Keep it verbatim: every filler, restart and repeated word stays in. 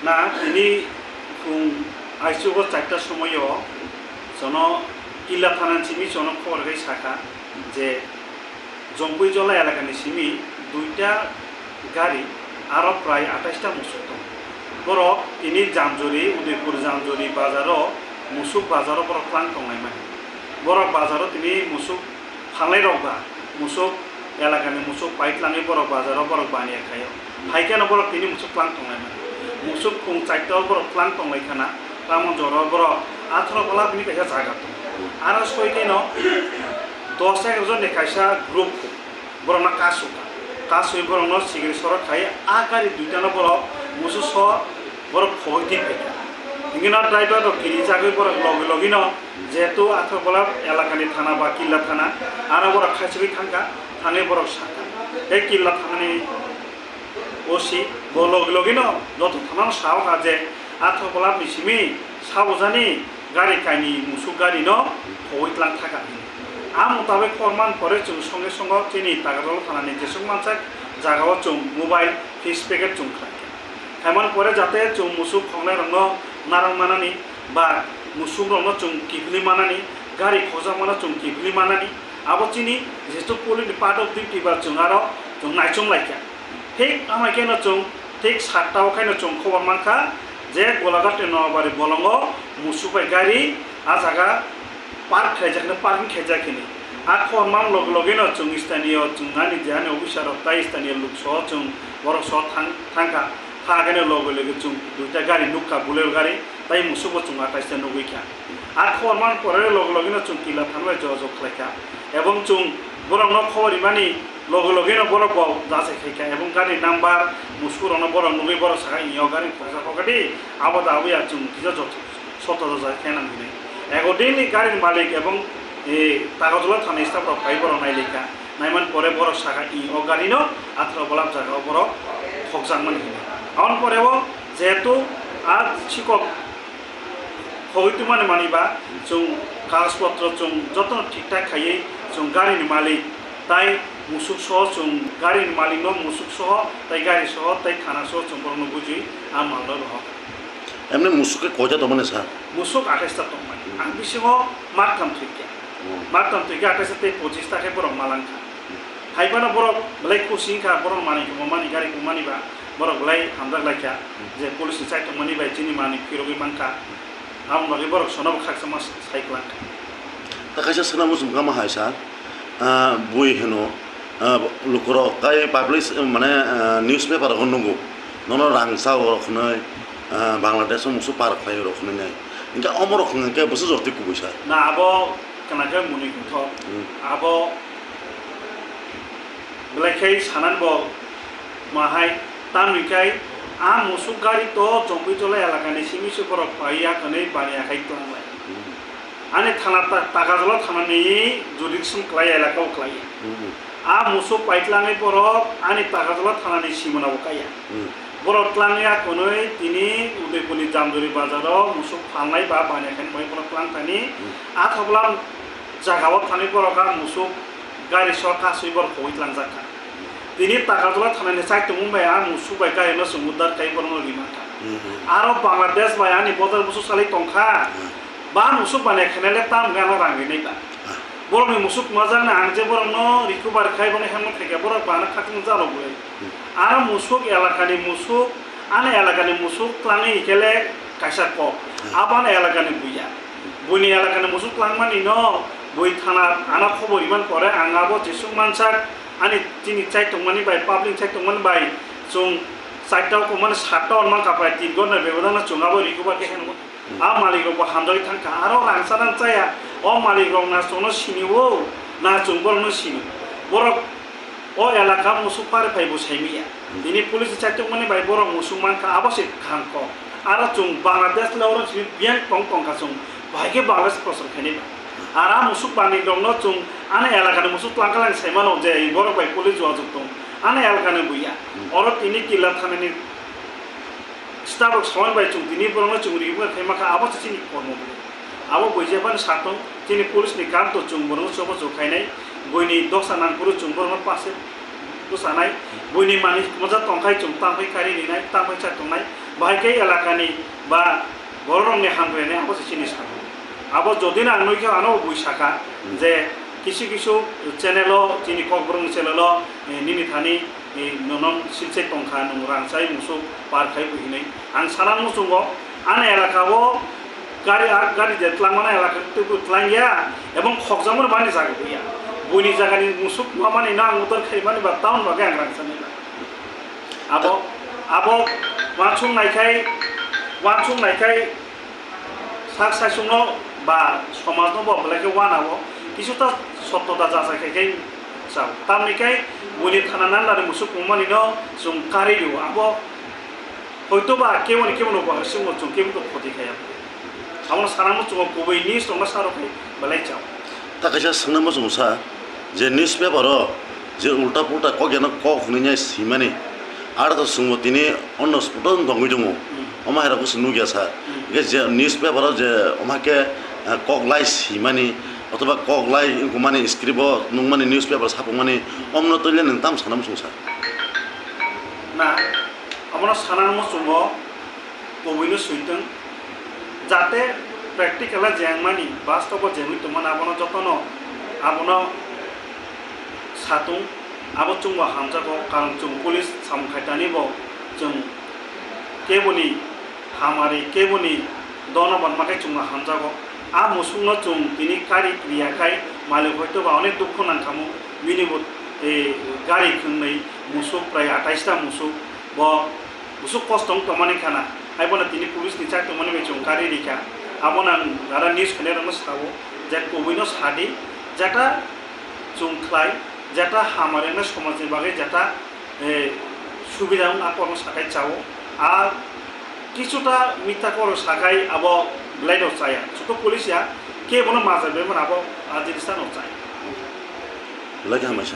Na tini khung aichugo charta somoio jono Killa thana simi jono khobor bai sakha je Jompui Jola elakani simi duita gari aro prai atais ta musuk tong. Borok tini Jamjori, Udaipur Jamjori bazaro musuk bazaro borok tlang tonglaimani. Borok bazaro tini musuk phalnai rok ba musuk elakani musuk pai tlangwi borok bazaro borok baniya khaio. Hai kheno borok tini musuk tlang tonglaimani. Musuk khung charta o borok tlang tonglai khana, tamon jora borok atharo bola bini kaisa jaga tong. Aro soi kheno dos egaroh jonni kaisa group borokno kasukha. Kasui borokno sigiri sorok khai a gari duitano borok musuk so borok khogwi twi phaikha. Hingke no driver rok kiri jagwi borok logi logi no jehetu atharo bola elakani thana ba Killa thana, aro borok khaisogwi thangkha, thangwi borok sakha. Tei Killa thanani O C bo logi logi no joto thana no sao kha je atharo bola ni simi sabujani gari kaini musuk gari no khogwi tlang thaka hini. A mutabik khobor man pore chwng songe songo chini Takarjala thanani jesuk mansak jagao chwng mobile, fish packet chwng khlai kha. Khaiman pore jate chwng musuk khongnai rokno narang manani ba musuk rokno chwng kiphilwi manani, gari khokjakmano chwng kiphilwi manani, abo chini jehetu police ni part of duty ba chwng aro chwng naichom lai kha. Thik amai kheno chwng thik satta o khaino chwng khobor mankha je Golaghat ni Noabari bolongo musuk bai gari a jaga park khlaijak hwnwi, parking khaijak hwnwi. A khobor mang loge loge no chwng staniyo chwng ani je ani officer rok tai staniyo luk soho chwng borok soho thang thangkha. Tha khe no loge loge chwng duita gari nukha, Bolero gari tai musuk bo chwng ataisa nugwi kha. A khobor mang pore loge loge no chwng Killa thana bai jogajog khlai kha ebong chwng borok no khobor rimani loge loge no borok bo jachai khai kha ebong gari number musuk rok no borok nugwi borok sakha, "Iyo gari khoksa khokha di, abo da abo ya chwng kisa jot soto jajak khe nang hinwi." Ego daily gari ni malik ebong, eh, Takarjala thana staff rok phai borok nai lai kha. Naiman pore borok sakha, "I o gari no atharo bolap jaga o borok khokjakmani hinwi." Aboni pore o jehetu a sikok khogwi tongmani manwi ba chwng kagoj potro chwng jotono thik thak khaiwi chwng gari ni malik tai musuk soho chwng gari ni malik no musuk soho tai gari soho tai thana soho chwng borok no bujui a mal no rohor. Emni musuk khe koita tongmani sa? Musuk atais ta tongmani. Hmm. Ang bisingo maktham thwikha. Hmm. Maktham thwikha atais ta tei pochis ta khe borok malang kha. Hmm. Hai phano borok belai khusi wngkha, borok manwi kwmani, gari kwmani ba borok belai hamjak lai kha. Hmm. Je police ni chai tongmani bai chini manwi phirogwi mankha. Aboni bagwi borok sono bo khakchangma sai kwlang kha. Ta kaisa swngna muchung kama hai sa, ah, bui hino, ah, lukurok tai publish, mane, ah, newspaper o nukgo, nono rang cha o rok hwnwi, ah, Bangladesh o musu par khlai rok hwnwi nai. Hinkhe omo rok hwnka khe bwswk jotwi kubui sa. Na abo kana khe muni kuthok. Hmm. Abo belai khe sanani bo mahai, tamni khe a musuk gari to Jompui Jola elakani simi se borok pai ya kwnwi baniya khai tong lai. Hmm. Ani thana ta-, Takarjala thanani jurisdiction kwlai elaka o kwlai. Hmm. A musuk pai tlangwi borok ani Takarjala thanani simona bo kaiya. Hmm. Borok tlangya kwnwi tini Udaipurni Jamjori bazaro musuk phalnai ba baniya khe bai borok tlang thani. Hmm. A thobla jagao thani borok a musuk gari so kasui borok khogwi tlangjak kha. Tini Takarjala thanani chaitung bai a musuk bai gari no chwng uddar khai borok no ri mankha. Hmm. Aro Bangladesh bai ani bodol musuk salai tongkha. Hmm. Ba musuk baniya khenele tam gana rang rinai ba. Ah. Borokni musuk majakna ang je borokno recover khai boni hemno khaikha borok bana khatung jalo bwlai. Hmm. Ano musuk elakani musuk, ano elakani musuk tlangwi hikele kaisa kok. Hmm. Abo ano elakani buya. Buini elakani musuk tlangmani no bui thana ano khobor iman pore ang abo jesuk mansak ani chini chai tongmani bai public chai tongmani bai chwng charta o komani satta on mankha pai tin ghonta bebodano chwng abo recover khe heno. Hmm. A malik rok bo hamjagwi thangkha, aro rang chana chaya, o malik rok na chwngno sini o, na chwng borokno sini. Borok o elaka musuk pari phai bo saimanya. Hmm. Tini police chaitok mani bai borok musuk mankha, abo se kaham kok. Aro chwng Bangladesh le oro simi biyang tong tongkha chwng, bahai khe Bangladesh prosor khainai ba. Aro a musuk malik rokno chwng ani elakani musuk twlangkha lang saimano je borok bai police jogajog tong. Ani elakani buya. Hmm. Oro tini killa thanani Starbucks hwnwi bai chwng tini borokno chwng ri wngkha khe makha, abo se chini kormo bwlwi. Abo bui jephano satung, chini police ni kam to chwng borokno choba chok khainai, buini dosa nangphuru chwng borokno pase bwchanai, buini manwi kwmajak tongkhai chwng tamphai kari rinai, tamphai cha tongnai, Bahai khe elakani ba bororokni hamkrai hwnwi abo se chini sakha. Abo jodi no ang nukha, ano bui sakha je kisu kisu channel o, chini Kokborokni channel o, eh, nini thani, eh, nono silsai tongkha, nwng rang chai musuk par khai bui hinwi. Ang sana muchungo, ani elaka o gari, a gari je twlangmani elaka tei bo twlangya, ebong khokjakmani bani jaga buya. Buini jagani musuk mamani no ang udar khaimani ba town bagwi ang rang chani. Abo, abo uansuk naikhai, uansuk naikhai sak saisungno ba somajno bo belai khe uanao, kisu ta sotto da jachai khai khe chao. Tamni khe buini thana nandani musuk wngmani no chwng karwi rio. Abo hoito ba keboni keboni bo chwngno chwng kebo to khoti khaya. Abono sana muchungo kubui news rokno sa rw khai belai chao. Ta kaisa swngna muchungo sa, je newspaper o je ulta pulta kok yano kok hwnwi nai swimani, aro to chwngbo tini ono spoto tongwi tongo. Hmm. Omo hai rok se nukya sa. Hmm. Hwnkhe je newspaper o je omo hai khe, eh, kok lai swimani, hmm, othoba kok lai wngkukmani script o nukmani newspaper sapungmani, hmm, omono twi le nwng tamo sana muchungo sa? Na, omono sana muchungo. Kubui no swi tong, jate practical o je wngmani, bastob o je wngwi tongmani, abono jotono abono satung, abo chwngbo hamjago, karon chwng police samung khaitani bo chwng keboni hamari, keboni dona banma khe chwngbo hamjago. A musukno chwng tini kari kriya khai malik hoito ba onek dukhu nangkhamu, bini bo, eh, gari khwngnwi musuk, prai atais ta musuk, bo Busuk kosto wng tongmani khana, haibono tini police ni chak tongmani bai chwng kari rikha. Abono ang jara news khainai rokno sao, je kubui no sadi, jeta chwng khlai, jeta hamari wngnai somaj ni bagwi jeta, eh, subida wng a kokno sakai chao. A kisuta mitha kok sakai abo belai no chaya. Chuto police ya, kebono majak bai mano abo a jinis no chaya. Belai khe hambai sa.